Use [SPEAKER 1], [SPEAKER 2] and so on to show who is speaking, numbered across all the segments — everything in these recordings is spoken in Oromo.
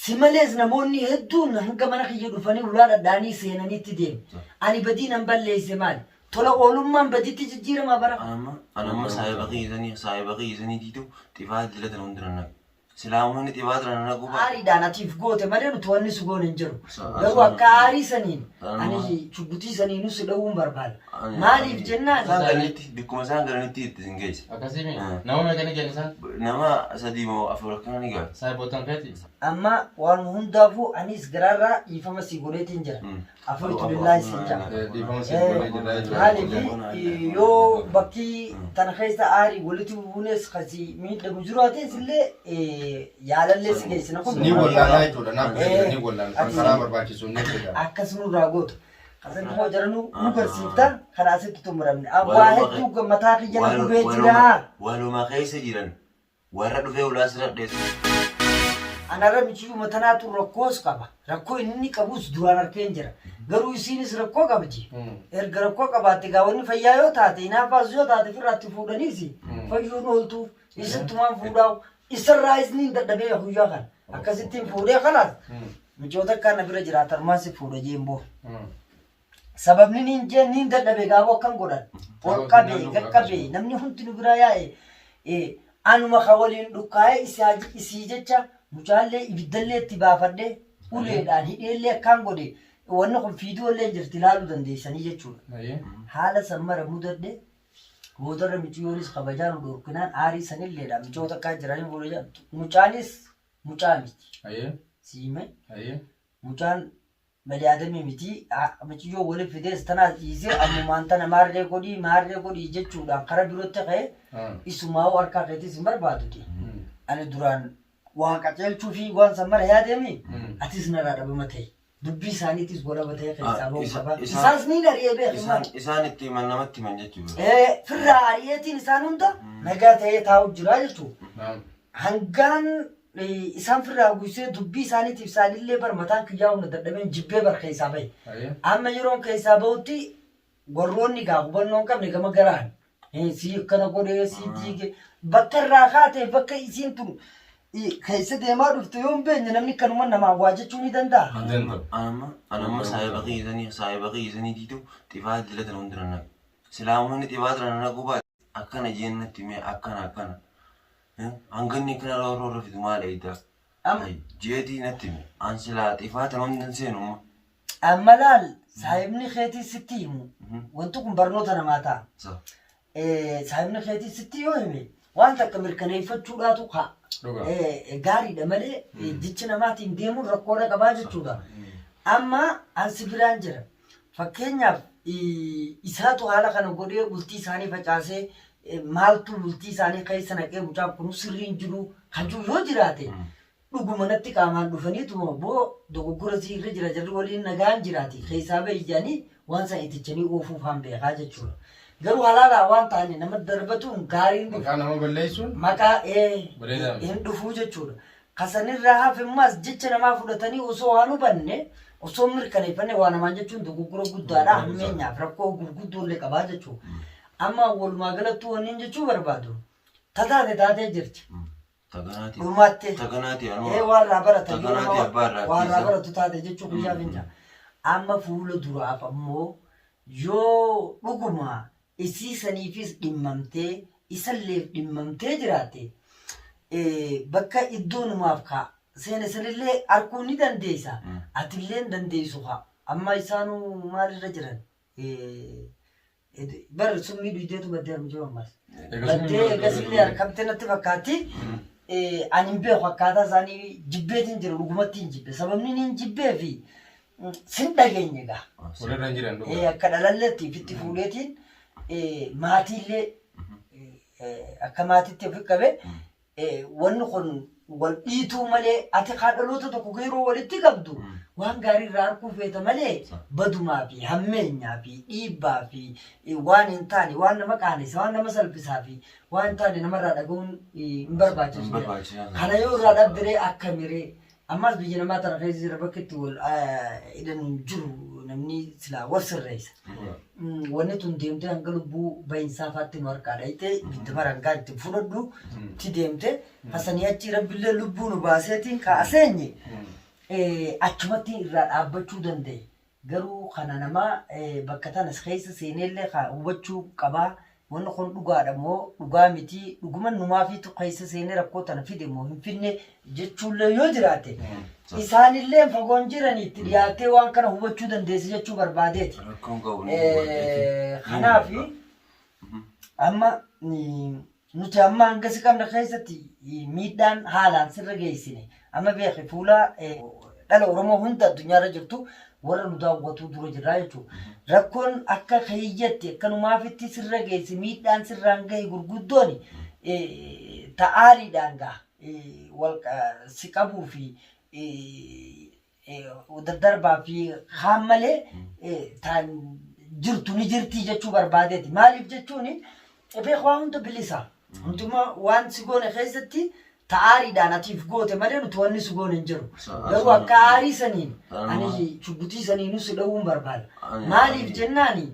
[SPEAKER 1] Si malees namoonni hedduun hanga mana kiyya dhufanii ulaa dhadhaanii seenaniitti deemu. Ani badii nan balleesse maali? Tola oolummaan baditti jijjiirama bara.
[SPEAKER 2] Anamma saahiba kiyyisanii saahiba kiyyisaniitiitu xifaa dilatan hundi nan naqe. Silaa uummanni xifaa tana nan naquu baate.
[SPEAKER 1] Aariidhaan atiif goote malee nuti wanni si goone hin jiru. Garuu akka aarii saniin ani shugguxii saniinuu si dhowwuun barbaada. Maaliif jennaan
[SPEAKER 2] Isaan galanitti bikkuma isaan galanitti itti sin geessa.
[SPEAKER 3] Akkasii mi? Nama meeqa ni gahan isaan?
[SPEAKER 2] Nama sadii moo afur akkana ni gahan.
[SPEAKER 3] Saahiboottan keeti?
[SPEAKER 1] Amma waan hundaafuu anis garaarraa dhiifama si godheetiin jira. Afurtu billaahi siin ja'a.
[SPEAKER 3] Dhiifama siif godhee jira jechuudha.
[SPEAKER 1] Maaliif yoo bakki tana keessa aarii walitti buunes kasi miidhamu jiraates illee yaalallee si geessina kun.
[SPEAKER 3] Ni wallaanaa jechuudha. Naaf ni wallaana. Kan karaa barbaachisu ni hojjeta.
[SPEAKER 1] Akkas nurraa gootu. Kasan immoo jara nu garsiifta kana asitti xumuramne. Waa hedduu mataa kiyya na gubee jira.
[SPEAKER 2] Waluma keessa jiran warra dhufee ulaa sirra dheessu.
[SPEAKER 1] Anarra michiyyuma tanaatu rakkoos qaba. Rakkoo inni qabus duraan arkeen jira. Garuu isiinis rakkoo qabdi. Erga rakkoo qabaatte gaa wanni fayyaa yoo taate hinaaffaas yoo taate ofirraatti fuudhaniis fayyuun ooltu. Isittumaan fuudhaa isarraa isniin dadhabee guyyaa kana. Akkasittiin fuudhee kalaas michoota akka na bira jiraatan maal si fuudha jeen boo. Sababni niin jeen niin dadhabe gaaboo akkam godhan. Ol qabee qaqqabee namni hundi nu biraa yaa'e anuma ka waliin dhukkaa'ee isii jecha mucaallee ibiddallee itti baafadhee uleedhaan hidheellee akkaan godhe wanni kun fiidiyoollee jirti ilaaluu dandeessanii jechuudha. Haala san mara mudadhe boodarra miciyyoonis kabajaa nu dhorkinaan aarii sanilleedha micoota akkaa jiranii booda mucaanis mucaa miti. Siime mucaan Baniaadamii miti miciyyoo wali fidees tanaas dhiisee ammumaan tana maarree godhii maarree godhii jechuudhaan kara birootti ka'e isumaa'uu harkaa keetis hin barbaaduti. Ani duraan waa qaceelchuu fi waan san mara yaadeemi atis narraa dhabama ta'e. Dubbii isaaniitis walaba ta'e keessaa ba'uu qaba. Isaas niin ari'ee beeki
[SPEAKER 2] Isaan isaan itti himan namatti himan jechuudha.
[SPEAKER 1] Firraa ari'eetiin isaan hunda nagaa ta'ee taa'u jira jechuudha. Hangaan isaan firraa guysee dubbii isaaniitiif isaanillee bar mataan kiyyaa humna dadhabeen jibbee bar keessaa bahe. Amma yeroon keessaa bahutti warroonni gaa hubannoo hin qabne gama garaan sii akkana godhee sii diige bakka irraa kaateef bakka isiin tun keessa deemaa dhufte yoo hin beekne namni kanuma namaa waa jechuu ni danda'a.
[SPEAKER 3] Hin danda'u.
[SPEAKER 2] Anamma anamma saahiba kiyyisanii saahiba kiyyisaniitiitu xifaa dilatan hundi nan naqe. Silaa uummanni xifaa tana nan naquu baate akkana jeen natti himee akkana akkana. Hanga inni akkana roorroo irra fidu maal eegda? Jeetii natti hime. An silaa xifaa tana hundi hin seenu amma.
[SPEAKER 1] Amma laal saahibni keetii sitti himu wanti kun barnoota namaa ta'a. Saahibni keetii sitti yoo hime waan takka mirkaneeffachuudhaatu ka'a. Gaariidha malee jecha namaatiin deemuun rakkoodha qabaa jechuudha. Amma an si biraan jira. Fakkeenyaaf isaatu haala kana godhee bultii isaanii facaasee maaltu bultii isaanii keessa naqee mucaan kun sirrii hin jiru kan jiru yoo jiraate dhuguma natti qaamaan dhufaniituma boo dogoggora sii irra jira jarri waliin nagaan jiraati keessaa bahi jedhanii waan san itichanii oofuuf haan beekaa jechuudha. Garuu halaalaa waan ta'ani nama darbatuun gaariin dhufu.
[SPEAKER 3] Maqaa nama balleessuun
[SPEAKER 1] Maqaa ee
[SPEAKER 3] bareedaa miti.
[SPEAKER 1] hin dhufuu jechuudha. Ka sanirraa hafe immaas jecha namaa fudhatanii osoo waan hubanne osoo hin mirkaneeffanne waa namaan jechuun dogoggora guddaadha hammeenyaaf rakkoo gurguddoollee qabaa jechuudha. Amma walumaa galattuu wanni jechuu barbaadu tataate taatee jirti.
[SPEAKER 2] Taganaati.
[SPEAKER 1] Dhumatte.
[SPEAKER 2] Taganaati anuma.
[SPEAKER 1] Ee waan irraa baratan yoo
[SPEAKER 2] Taganaati
[SPEAKER 1] nama
[SPEAKER 2] abbaa irraa
[SPEAKER 1] waan irraa
[SPEAKER 2] ajjeesa.
[SPEAKER 1] baratu taate jechuu guyyaa finca. Amma fuula duraaf ammoo yoo dhuguma isii saniifis dhimmamtee isalleef dhimmamtee jiraatte bakka iddoo numaaf kaa seene sanillee arkuu ni dandeessa. Atillee hin dandeessu kaa. Amma isaanuu maalirra jiran? Bar summii dhuydeetu baddee armijoo ammas. Baddee eegasillee harkamte natti fakkaatti. Ani hin beeku akkaataa isaanii jibbeetiin jira dhugumatti hin jibbe. Sababni inni hin jibbee fi sin dhageenye gaa.
[SPEAKER 3] Walirra hin jiran dhugaa.
[SPEAKER 1] Akka dhalalleetti ofitti fuudheetiin maatiillee akka maatiitti ofi qabe Wanni kun wal dhiituu malee ati kaa dhaloota tokko yeroo walitti qabdu waan gaarii irraa arguu feeta malee badumaa fi hammeenyaa fi dhiibbaa fi waan hin taane waan nama qaanessa waan nama salphisaa fi waan hin taane namarraa dhaga'uun hin barbaachisu.
[SPEAKER 2] Hin barbaachisu.
[SPEAKER 1] Kana yoo irraa dhabdiree akkamiree Ammaas biyya namaa tana keessa jira bakki itti wal hidhan hin jiru namni silaa wal sirreessa. Wanni tun deemtee hanga lubbuu bahinsaa faatti nu harkaa dhayxee ibidda barangaa itti fudhadhu itti deemte hasanii achi rabbillee lubbuu nu baaseetiin kaaseenye. Achumatti irraa dhaabbachuu danda'e. Garuu kana nama bakka tana keessa seeneellee hubachuu qabaa. Wanni kun dhugaadha moo dhugaa miti, dhuguma numaafiitu keessa seenee rakkoo tana fide moo hin fidne jechuullee yoo jiraate, isaanillee fagoon jiran itti dhiyaattee waan kana hubachuu dandeesse jechuu barbaadeeti.
[SPEAKER 2] Rakkoon qabu ni hubadheeti.
[SPEAKER 1] Kanaaf amma nuti amma hanga si qabne keessatti miidhaan haalaan sirra geessine amma beeki fuula dhala Oromoo hunda addunyaarra jirtu warra nu daawwatu dura jirraa jechuudha. Rakkoon akka keeyyatti akkanumaafitti sirra geesse, miidhaan sirraan gahe gurguddoon ta'aariidhaan gaha si qabuu fi daddarbaa fi kaan malee taan jirtu ni jirtii jechuu barbaadeeti. Maaliif jechuun, beek, waa hunda bilisa. Hunduma waan si goone keessatti ta'aariidhaan atiif goote malee nuti wanni si goone hin jiru. Garuu akka aarii saniin ani shugguxii saniinuu si dhowwuun barbaada. Maaliif jennaani,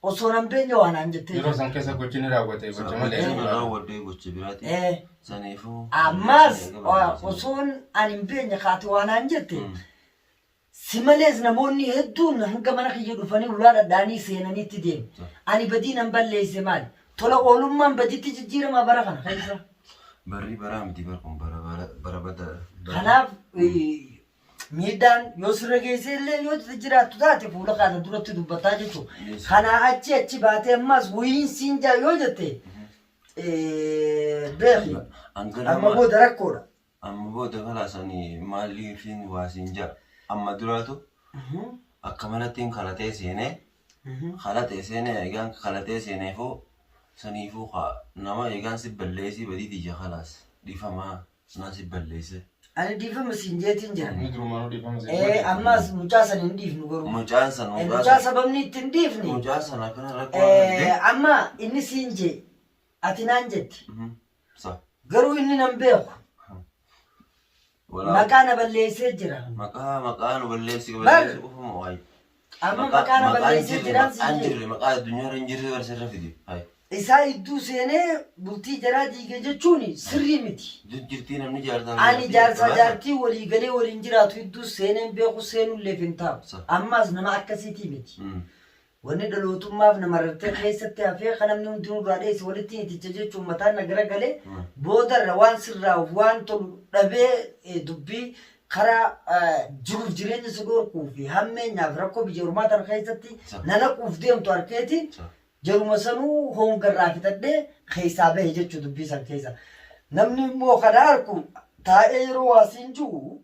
[SPEAKER 1] osoo nan beekne waan aan jettee
[SPEAKER 3] Yeroo san keessa gochi ni raawwate gocha malee.
[SPEAKER 2] Gochi raawwadhee gocha biraati. Saniifuu.
[SPEAKER 1] Ammaas osoon ani hin beekne kaate waan aan jette, si malees namoonni hedduun hanga mana kiyya dhufanii ulaa dhadhaanii seenaniitti deemu. Ani badii nan balleesse maali? Tola oolummaan baditti jijjiiramaa bara kana keessa.
[SPEAKER 2] Barri baraa miti, bar kun bara bara badaadha.
[SPEAKER 1] Kanaaf miidhaan yoo sirra geessee illee yoo jiraattu taate, fuula kana duratti dubbataa jechuudha. Kanaa achi achi baatee ammaas wayiin siin jaa yoo jette, beeki, amma booda rakkoodha.
[SPEAKER 2] Amma booda kalaasanii maaliifin waa siin jaa. Amma duraatu akka manattiin kalatee seenee, kalatee seenee, egaan kalatee seeneefuu saniifuu kaa nama egaan si balleessii badii tiyya kalaas dhiifamaa naa si balleesse.
[SPEAKER 1] Ani dhiifama siin jeetiin jira.
[SPEAKER 3] Inni durumaanuu dhiifama siin
[SPEAKER 1] godhe. Ammaas mucaa san hin dhiifnu garuu.
[SPEAKER 2] Mucaan san
[SPEAKER 1] Mucaa sababni itti hin dhiifne.
[SPEAKER 2] Mucaan san akkana rakkoo argite.
[SPEAKER 1] Amma inni siin jee, ati naan jette.
[SPEAKER 2] Sa.
[SPEAKER 1] Garuu inni nan beeku.
[SPEAKER 2] Walaa.
[SPEAKER 1] Maqaa na balleessee jira.
[SPEAKER 2] Maqaa nu balleessi
[SPEAKER 1] Bar.
[SPEAKER 2] balleessi qofa moo waayee.
[SPEAKER 1] Amma maqaa na balleessee jiraan
[SPEAKER 2] Maqaan
[SPEAKER 1] siin jee.
[SPEAKER 2] jirre, maqaa addunyaarra hin jirre barsiirra fide. Hayi.
[SPEAKER 1] Isaa idduu seenee bultii jaraa diige jechuun sirrii miti.
[SPEAKER 2] Jirtii namni jaartaa.
[SPEAKER 1] Ani jaarsaa jaartii walii galee waliin jiraatu idduu seeneen beeku, seenulleef hin taa'u. Ammaas nama akkasiitii miti. Wanni dhalootummaaf nama rartee keessatti hafee kan namni hundinuu irraa dheesse walitti iticha jechuun mataan na garagalee, boodarra waan sirraa'uuf waan tolu dhabee, dubbii karaa jiruuf jireenya si dhorkuu fi hammeenyaaf rakkoo biyya ormaa tana keessatti na naquuf deemtu harkeetiin jaruma sanuu hongarraa fixadhee keessaa bahe jechuu dubbii san keessa. Namni immoo kana arku taa'ee yeroo waa siin jiru,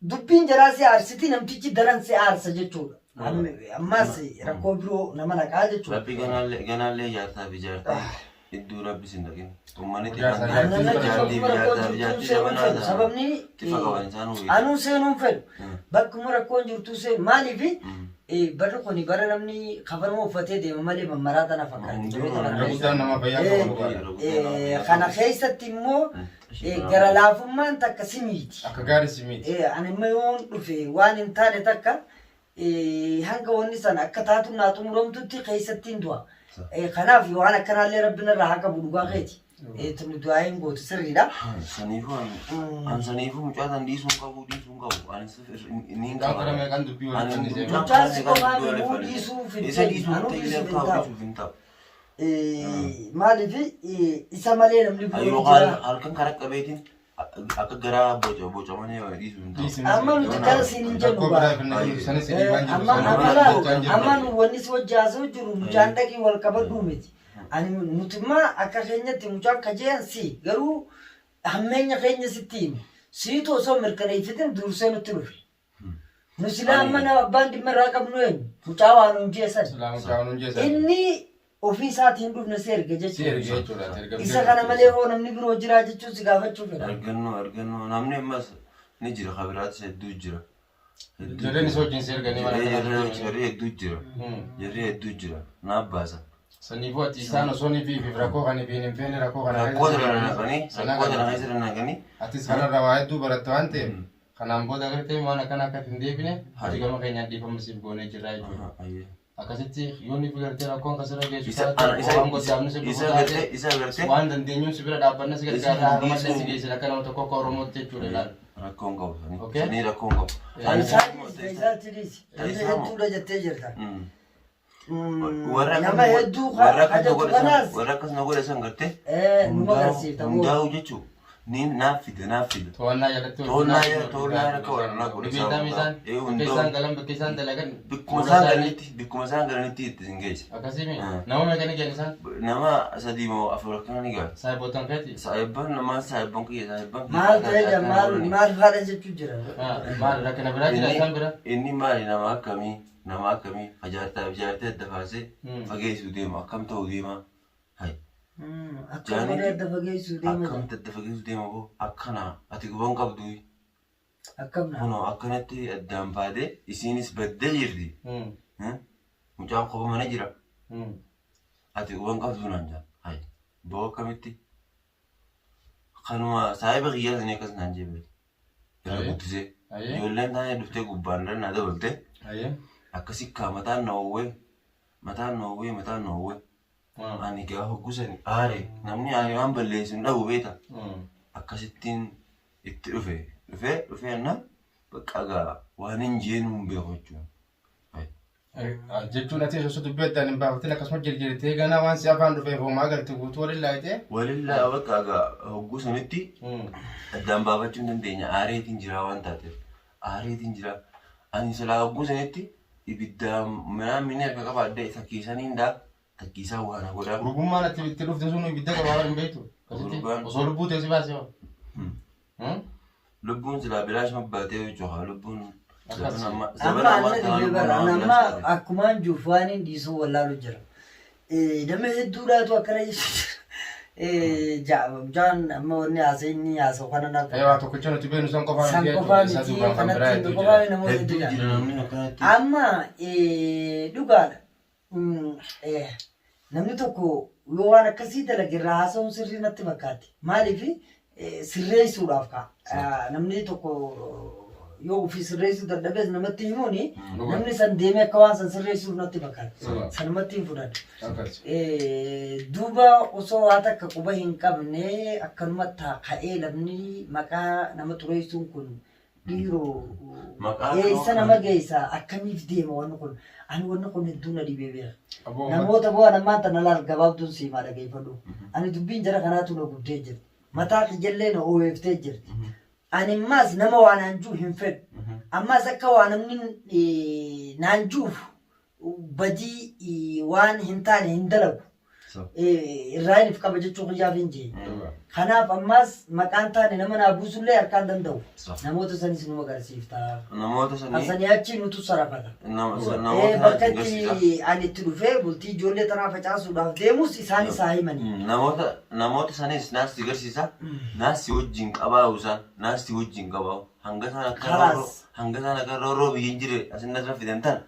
[SPEAKER 1] dubbiin jaraa si aarsiti, namtichi daran si aarsa jechuudha. Ammaas rakkoo biroo nama naqaa jechuudha.
[SPEAKER 2] Rabbi ganaallee ganaallee jaartaa fi jaartii iddoo rabbi sin dhaqin. Uummanni
[SPEAKER 3] Jaarsaa jaartii
[SPEAKER 2] jaartii fi jaartaa fi jaartii
[SPEAKER 1] Seenuun fedhu sababni
[SPEAKER 2] tifa qaban isaan hubi.
[SPEAKER 1] Anuu seenuun fedhu, bakkuma rakkoon jirtu seenu. Maaliif, barri kuni bara namni kafanuma uffatee deema malee mammaraa tana fakkaatti.
[SPEAKER 3] Irra guddaan nama fayyaa qabu dhugaadha.
[SPEAKER 1] Kana keessatti immoo gara laafummaan takka si miiti.
[SPEAKER 3] Akka gaarii si miiti.
[SPEAKER 1] Ani immoo yoon dhufe waan hin taane takka, hanga wanni sana akka taatu naa xumuramtutti keessatti hin du'a. Kanaaf waan akkanaallee rabbi narraa haa qabu, dhugaa keeti. Tuni du'aa hin gootu, sirriidha.
[SPEAKER 2] Saniifuu an saniifuu mucaa san dhiisuu hin qabu, dhiisuu hin qabu. Ani ni hin
[SPEAKER 3] Mucaan kana meeqaan dubbii walitti fannisee?
[SPEAKER 1] Mucaan si qofaa mimuu dhiisuuf hin
[SPEAKER 2] Isa dhiisuu hin
[SPEAKER 1] anuu
[SPEAKER 2] ta'u,
[SPEAKER 1] dhiisuuf hin
[SPEAKER 2] ta'u,
[SPEAKER 1] ta'u.
[SPEAKER 2] dhiisuuf hin ta'u.
[SPEAKER 1] Maaliif, isa malee namni biroo ni
[SPEAKER 2] Yookaan
[SPEAKER 1] jira.
[SPEAKER 2] halkan karaa qabeetiin akka garaa boca bocamanii dhiisuu hin ta'u.
[SPEAKER 1] Amma nuti kana siin hin jennu
[SPEAKER 3] Rakkoo
[SPEAKER 1] baa.
[SPEAKER 3] biraa finna jiru sanis dhiibaan jiru.
[SPEAKER 1] Amma
[SPEAKER 3] Sana
[SPEAKER 1] amma
[SPEAKER 3] bira
[SPEAKER 1] laal
[SPEAKER 3] jechaa hin jiru.
[SPEAKER 1] amma nu wanni si wajji haasa'u jiru mucaan dhaqii wal qabadhuu miti. Ani nuti immoo akka keenyatti mucaan kajeeyan si garuu hammeenya keenya sitti hime. Siitu osoo mirkaneeffatin dursee nutti dhufe. Nu silaa amma nama abbaan dhimma irraa qabnu eenyu? Mucaa waan nuun jeessan.
[SPEAKER 3] Silaa mucaa nuun jeessan.
[SPEAKER 1] Inni ofii isaatiin dhufne si erge
[SPEAKER 3] Si
[SPEAKER 1] jechuudha.
[SPEAKER 3] erge jechuudha. Ergamtee
[SPEAKER 1] Isa kana malee hoo namni biroo jiraa jechuun si gaafachuu fedha.
[SPEAKER 2] Argannoo namni ammas ni jira, kabiraatis hedduu jira.
[SPEAKER 3] Ijoolleen isa wajjin si erganii mana kana
[SPEAKER 2] Jarri jarri hedduu jira. Jarri hedduu jira. Naaf baasa.
[SPEAKER 3] Saniifuu ati isaan osoo ni fi rakkoo kan fi hin feene rakkoo kana
[SPEAKER 2] Rakkoo tana naqanii, rakkoo tana keessa naqanii.
[SPEAKER 3] Atis kanarraa waa hedduu baratte waan ta'eef, kanaan booda agartee waan akkana akka hin deebine hojii gama keenyaan dhiifama siif goonee jirra jechuudha. Akkasitti yoo ni gartee rakkoon kasirra geessu taate, waan goddaamni si dhufu taate,
[SPEAKER 2] Isa agartee
[SPEAKER 3] waan dandeenyuun si bira dhaabbanna, si
[SPEAKER 2] isa
[SPEAKER 3] gargaarra, haga malee si
[SPEAKER 2] dhiisuu-
[SPEAKER 3] geessina akka nama tokko akka Oromootti jechuudha ilaala.
[SPEAKER 2] Rakkoon qabu sanii.
[SPEAKER 3] Okay.
[SPEAKER 2] Sanii rakkoon qabu.
[SPEAKER 1] Kan isaa isaatti dhiisi. Namni
[SPEAKER 2] Isaa moo?
[SPEAKER 1] hedduudha jettee jirta.
[SPEAKER 2] Mm.
[SPEAKER 1] Warra Nama hedduu
[SPEAKER 2] warra akkas na
[SPEAKER 1] hajatu
[SPEAKER 2] godhe san
[SPEAKER 1] kanaas
[SPEAKER 2] warra akkas na godhe san gartee
[SPEAKER 1] numa agarsiifta moo?
[SPEAKER 2] hundaa'u jechuun ni naaf fida naaf fida.
[SPEAKER 3] To'annaa jalatti
[SPEAKER 2] To'annaa to'annaa akka warra godhe
[SPEAKER 3] Dhibee isaan isaan
[SPEAKER 2] Ee,
[SPEAKER 3] bakka
[SPEAKER 2] hundaa'u.
[SPEAKER 3] isaan galan bakka isaan dalagan.
[SPEAKER 2] Bikkuma isaan galanitti bikkuma isaan galanitti itti sin geessa.
[SPEAKER 3] Akkasii mi?
[SPEAKER 2] Ah.
[SPEAKER 3] Nama meeqa ni galan isaan?
[SPEAKER 2] Nama sadii moo afur akkana ni gala.
[SPEAKER 3] Saayiboottan keeti?
[SPEAKER 2] Saayibban namaan saayibban kiyya saayibban kiyya.
[SPEAKER 1] Maal ta'ee jira maal maal faadha jechuu jira.
[SPEAKER 3] Maal rakkina biraa jira isaan bira?
[SPEAKER 2] Inni maali nama akkamii nama akkamii fajaartaa jaartee adda baasee fageessuu deema akkam ta'uu deema. Hai.
[SPEAKER 1] Akka malee adda fageessuu deema.
[SPEAKER 2] Akkamitti adda fageessuu deema boo akkana ati guban qabdu
[SPEAKER 1] Akkam naa.
[SPEAKER 2] kunoo akkanatti addaan baatee isiinis baddee jirti. Mucaan kopha mana jira. Ati guban qabdu naan jaa. Hai. Boo akkamitti? Kanuma saahiba kiyyaa sanii akkas naan jee irra
[SPEAKER 3] Aye.
[SPEAKER 2] guddisee.
[SPEAKER 3] Aye.
[SPEAKER 2] Ijoolleen taanee dhuftee gubbaan irra na dabalte
[SPEAKER 3] Aye.
[SPEAKER 2] akkasi kaa mataan na oowwee mataan na oowwee mataan na oowwee. Ani gaafa gusani aare namni ani waan balleessu hin dhabu beekta. Akkasittiin itti dhufe dhufee dhufee na bakka gaa waan hin jeenu hin beeku jechuudha.
[SPEAKER 3] Jechuun ati osoo dubbii addaan hin baafatin akkasuma jirjirtee ganaa waan si afaan dhufeef homaa garte guutuu waliin laayitee.
[SPEAKER 2] Walillaa bakka gaa hogguu sanitti addaan baafachuu hin dandeenya aareetiin jira waan taateef aareetiin jira. Ani silaa hogguu sanitti ibidda manaan minni harka qabaadde takkiisaniin daa takkiisaa waan godhaa.
[SPEAKER 3] Gurbummaan ati itti dhufte sun ibidda qabaa hin beektu. Akkasitti
[SPEAKER 2] Gurbaan.
[SPEAKER 3] osoo lubbuu teessi baasee hoo.
[SPEAKER 2] Lubbuun silaa bilaashuma baatee jechuudha lubbuun
[SPEAKER 3] Akkas.
[SPEAKER 2] zabana amma
[SPEAKER 1] Amma
[SPEAKER 2] zabana
[SPEAKER 1] anna
[SPEAKER 2] ammaa
[SPEAKER 1] dhibee
[SPEAKER 2] lubbuun
[SPEAKER 1] bara
[SPEAKER 2] nama
[SPEAKER 1] amma
[SPEAKER 2] bilaash baate.
[SPEAKER 1] akkumaan juuf waan hin dhiisuu wallaalu jira. Nama hedduudhaatu akkana jechuudha. Jaan amma wanni haasa'e inni haasa'u kana naaf.
[SPEAKER 3] Waa tokkicha nuti beeknu san qofaa
[SPEAKER 1] San
[SPEAKER 3] miti
[SPEAKER 1] qofaa
[SPEAKER 3] jechuudha. Isa
[SPEAKER 1] miti
[SPEAKER 3] duubaan kan biraa
[SPEAKER 1] kanatti
[SPEAKER 3] hedduu
[SPEAKER 1] qofaa
[SPEAKER 3] jira.
[SPEAKER 1] namoota
[SPEAKER 2] Hedduu
[SPEAKER 1] hedduu jira.
[SPEAKER 2] jira namni akkanatti.
[SPEAKER 1] Amma dhugaadha. Namni tokko yoo waan akkasii dalage irraa haasa'uun sirrii natti fakkaatti. Maaliif sirreessuudhaaf ka'a. Namni tokko yoo ofii sirreessuu dadhabes namatti himuun namni san deemee akka waan san sirreessuuf natti fakkaata.
[SPEAKER 3] Dhugaa.
[SPEAKER 1] Sanumatti hin fudhadhu.
[SPEAKER 3] Akkas.
[SPEAKER 1] Duuba osoo waa takka quba hin qabne akkanumatti ka'ee namni maqaa nama xureessuun kun dhiiroo
[SPEAKER 2] Maqaa
[SPEAKER 1] eessa nama geessa akkamiif deema wanni kun ani wanni kun hedduu na dhibee beeka.
[SPEAKER 3] Aboo
[SPEAKER 1] Namoota bu'aan ammaan tana laal gabaabduun siimaa dhageeffadhu. Ani dubbiin jara kanaatu na gubdee jirti. Mataa kiyyallee na ooyeftee jirti. Ani ammaas nama waa naan jiru hin fedhu. Ammaas akka waa namni naan jiruuf badii waan hin taane hin dalagu.
[SPEAKER 2] So.
[SPEAKER 1] Irraa hin qaba jechuu kiyyaaf hin jee.
[SPEAKER 3] Dhugaa.
[SPEAKER 1] Kanaaf ammaas maqaan taane nama naa buusullee harkaan danda'u.
[SPEAKER 2] So.
[SPEAKER 1] Namoota sanis numa agarsiifta.
[SPEAKER 2] Namoota sanii
[SPEAKER 1] Asanii achi nutu sarafata.
[SPEAKER 2] Namoota
[SPEAKER 1] Bakka
[SPEAKER 2] agarsiisa.
[SPEAKER 1] itti ani itti dhufee bultii ijoollee tanaa facaasuudhaaf deemus isaanis haa himani.
[SPEAKER 2] Namoota namoota sanis naas si agarsiisa. Naas si wajjin qabaa'u isaan naas si wajjin qabaa'u. Hanga isaan akka
[SPEAKER 1] Kalaas.
[SPEAKER 2] roorroo hanga isaan akka roorroo biyya hin jirre asin irra fidan tan.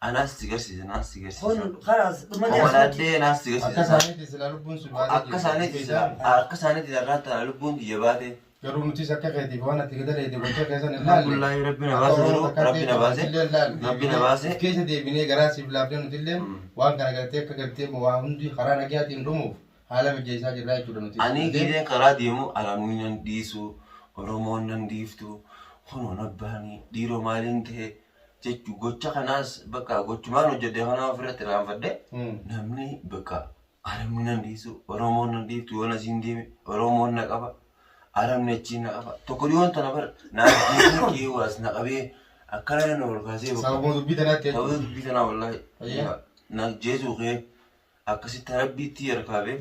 [SPEAKER 2] Anaas si agarsiisa naas si agarsiisa.
[SPEAKER 1] Kun kalaas dhumate asumatti.
[SPEAKER 2] Komadaaddee naas si
[SPEAKER 3] Akka
[SPEAKER 2] agarsiisa.
[SPEAKER 3] isaaniitti silaa lubbuun sun baatee
[SPEAKER 2] Akka isaaniitti silaa akka isaaniitti irraa tana lubbuun kiyya baate.
[SPEAKER 3] Garuu nutis akka keetiif waan ati gada leete gocha keessan hin laalle.
[SPEAKER 2] Alhamdulillahi rabbi na baase garuu rabbi na baase rabbi na baase.
[SPEAKER 3] Keessa deebinee garaa siif laafnee nuti illee waan kana gartee akka gartee waa hundi karaa nagayaatiin dhumuuf haala mijeessaa jirraa jechuudha nuti.
[SPEAKER 2] Ani gideen karaa deemu alamni nan dhiisu Oromoon nan dhiiftu kunuun abbaanii dhiiroo maaliin ta'e jechu gocha kanaas bakka gochumaan hojjedhe kanaa ofirratti raanfadhe namni bakka alamni nan dhiisu Oromoon nan dhiiftu yoon asiin deeme Oromoon na qaba alamni achiin na qaba tokko dhiyoon tana bara naaf jechuun kiyyoo na qabee akkana na ol kaasee bakka
[SPEAKER 3] Sababuma dubbii tanaatti
[SPEAKER 2] sababa
[SPEAKER 3] jechuudha.
[SPEAKER 2] dubbii tanaa wallaahi
[SPEAKER 3] Ayyaa.
[SPEAKER 2] na jeesuu kee akkasitti rabbiitti harkaabee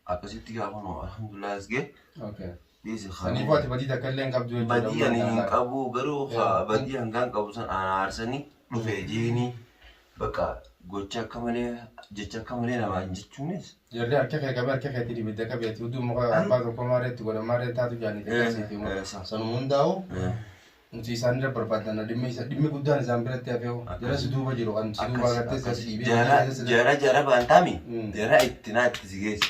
[SPEAKER 2] akkasitti gaafa nu alhamdulillah as ga'e
[SPEAKER 3] Okay.
[SPEAKER 2] dhiisi
[SPEAKER 3] Saniifuu ati badii takka illee hin qabdu jechuudha.
[SPEAKER 2] Badii ani hin qabu garuu badii hangaan qabu san ana aarsanii dhufe jeenii bakka gocha akka malee jecha akka malee namaan jechuunis
[SPEAKER 3] Jarri harka kee qabee harka keetiin ibidda qabeeti. Utuu muka abbaa tokko maarree itti godhan maarree taatu jaanii akkasiiti. Sanuma hundaa'u nuti isaan irra barbaadanna dhimmi isa dhimmi guddaan isaan biratti hafee jara si duuba jiru kan si duuba agartee si dhiibee
[SPEAKER 2] jara jara jara baantaami jara itti naa itti si geesse.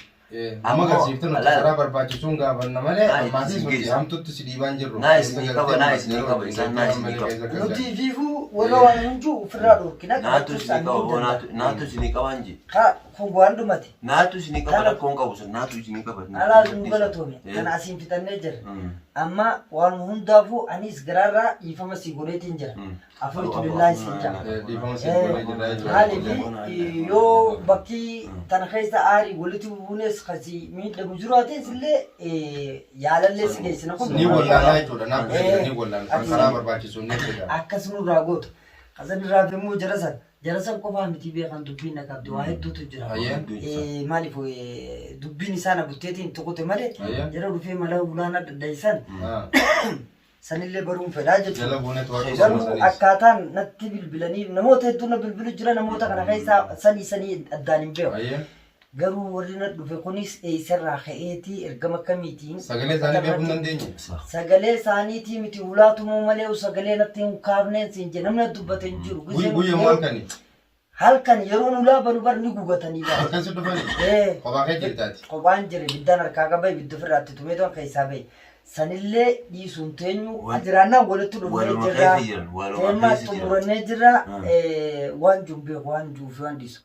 [SPEAKER 3] Amma agarsiifte nuti
[SPEAKER 2] Alaal.
[SPEAKER 3] karaa barbaachisuun gaafanna malee
[SPEAKER 2] Naa
[SPEAKER 3] ammaas
[SPEAKER 2] isin
[SPEAKER 3] nuti
[SPEAKER 2] geessa.
[SPEAKER 3] hamtutti si dhiibaan jirru.
[SPEAKER 2] Naa isin qaba, naa isin qaba, isaan naa isin qaba.
[SPEAKER 1] Nuti fiifuu jiru warra waan hin jiru ofirraa dhorkina
[SPEAKER 2] Naatu
[SPEAKER 1] qabachuus
[SPEAKER 2] isinii
[SPEAKER 1] ani
[SPEAKER 2] qaba
[SPEAKER 1] hin
[SPEAKER 2] boo
[SPEAKER 1] danda'a.
[SPEAKER 2] naatu naatu isinii qabaan jee.
[SPEAKER 1] Ka kun waan dhumate.
[SPEAKER 2] Naatu isinii qaba
[SPEAKER 1] Kana
[SPEAKER 2] rakkoon qabu sun naatu isinii qaba.
[SPEAKER 1] Alaas nu galatoome.
[SPEAKER 2] Eh.
[SPEAKER 1] Kana asiin fixannee jirra.
[SPEAKER 2] Mm.
[SPEAKER 1] Amma waan hundaafuu anis garaarraa dhiifama si godheetiin jira.
[SPEAKER 2] Mm.
[SPEAKER 1] Afuritu billaahi siin jaa.
[SPEAKER 3] Dhiifama siif godhee jirra jechuudha.
[SPEAKER 1] Maaliif yoo bakki tana keessa aarii walitti buunes kasi miidhamu jiraates illee yaalallee si geessina kun
[SPEAKER 3] Ni wallaanaa jechuudha. Naaf
[SPEAKER 1] Eh,
[SPEAKER 3] ni wallaana. Kan karaa barbaachisu ni fida.
[SPEAKER 1] akkas nurraa gootu. Kasan irraa immoo jara san jara san qofaa miti beekan dubbiin na qabdi waa hedduutu jira.
[SPEAKER 3] Ayyee.
[SPEAKER 1] Maaliif dubbiin isaa na butteetiin tuqute malee
[SPEAKER 3] Ayyee.
[SPEAKER 1] jara dhufee mala ulaana dadhayisan
[SPEAKER 3] Ah,
[SPEAKER 1] sanillee baruun fedhaa jechuudha.
[SPEAKER 3] Jala buunee to'achuu
[SPEAKER 1] Garuu
[SPEAKER 3] qabna sanis.
[SPEAKER 1] akkaataan natti bilbilanii namoota hedduu na bilbilu jira namoota kana keessaa sanii sanii addaan hin beeku.
[SPEAKER 3] Ayyee.
[SPEAKER 1] Garuu warri na dhufe kunis eessarraa ka'eetii ergama akkamiitiin
[SPEAKER 3] Sagalee isaanii beekuu hin dandeenye.
[SPEAKER 1] sagalee isaaniitii miti ulaatumuu malee sagalee natti hin kaafneen siin jedhe namni na dubbate hin jiru.
[SPEAKER 3] Guyyaa maal kani?
[SPEAKER 1] Halkan yeroon ulaa banu bar ni gugatanii bara.
[SPEAKER 3] Halkan si dhufani?
[SPEAKER 1] Ee.
[SPEAKER 3] Kophaa kee jirtaati.
[SPEAKER 1] Kophaan jira ibiddaan harkaa qaba ibidda ofirraa itti tumeetu akka keessaa bahe. Sanillee dhiisuun teenyu jiraannaan walitti dhufnee
[SPEAKER 2] Waluma
[SPEAKER 1] jirra.
[SPEAKER 2] keessa jiran, waluma
[SPEAKER 1] Teemmaa
[SPEAKER 2] keessa jiran.
[SPEAKER 1] xumurannee jirra. Waan jiru beeku waan jiruuf waan dhiisu.